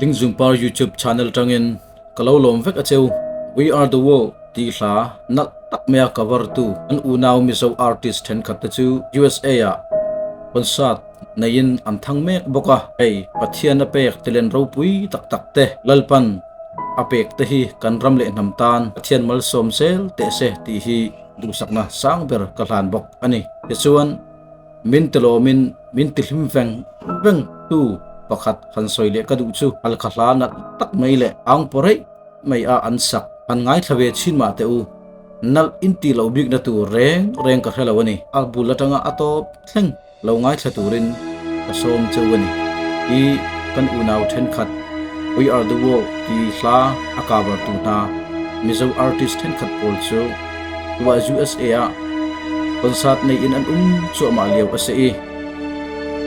Dingzungpar YouTube channel tangin ka lo lawm vek a cheu. We Are The World ti hla nalh tak mai a cover tu an unau Mizo artist thenkhat te chu USA ah concert neiin an thang mek bawk a. Hei Pathian a pek tilen ropui tak tak te Lalpan a pek te hi kan ram leh hnam tan Pathian malsawm zel teh se tih hi duhsakna sang ber ka hlan bawk a ni. Tichuan Min tilawmin min tihlim veng veng tu pakhat han sawi leh ka duh chu halkha hla nalh tak mai leh ang paw reih mai a an sak han ngaithla ve chhin mah teh u. Nalh in tih loh bikna tur reng reng ka hre lo a ni. A bul atanga a tawp thleng lo ngaithla turin ka sawm cheu a ni. I kan unau thenkhat We Are The World ti hla a cover tu hna Mizo artist thenkhat pawl chu tuah USA ah concert nei in an um cuahmah lio a si i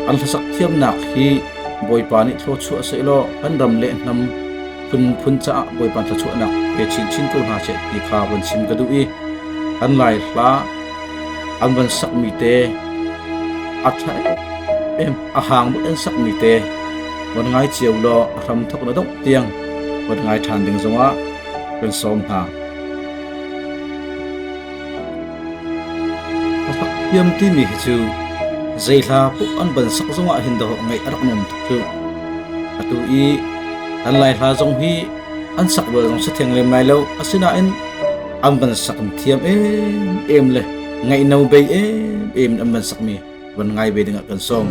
an hlasak thiamnak hi Bawipa nih thluachuah sehlaw kan ram le hnam phunphun caah Bawipa thluachuahnak pe chinchin ko hna seh ti kha van chim ka duh i an Lai hla an van sakmi te a ṭha em a hang bak an sakmi te van ngai cio law a hram thok na dongh tiang van ngai ṭhan ding zongah kan sawm hna. A sak thiam timi hi cu zei hla paoh an van sak zongah hin dawh ngaih a rak nuam tuk cu. Atu i kan Lai hla zong hi an sak bal zong si theng lem lai lo. Asinain an van sak thiam em le ngaihno bei em em in an van sakmi van ngai ve dingah kan sawm.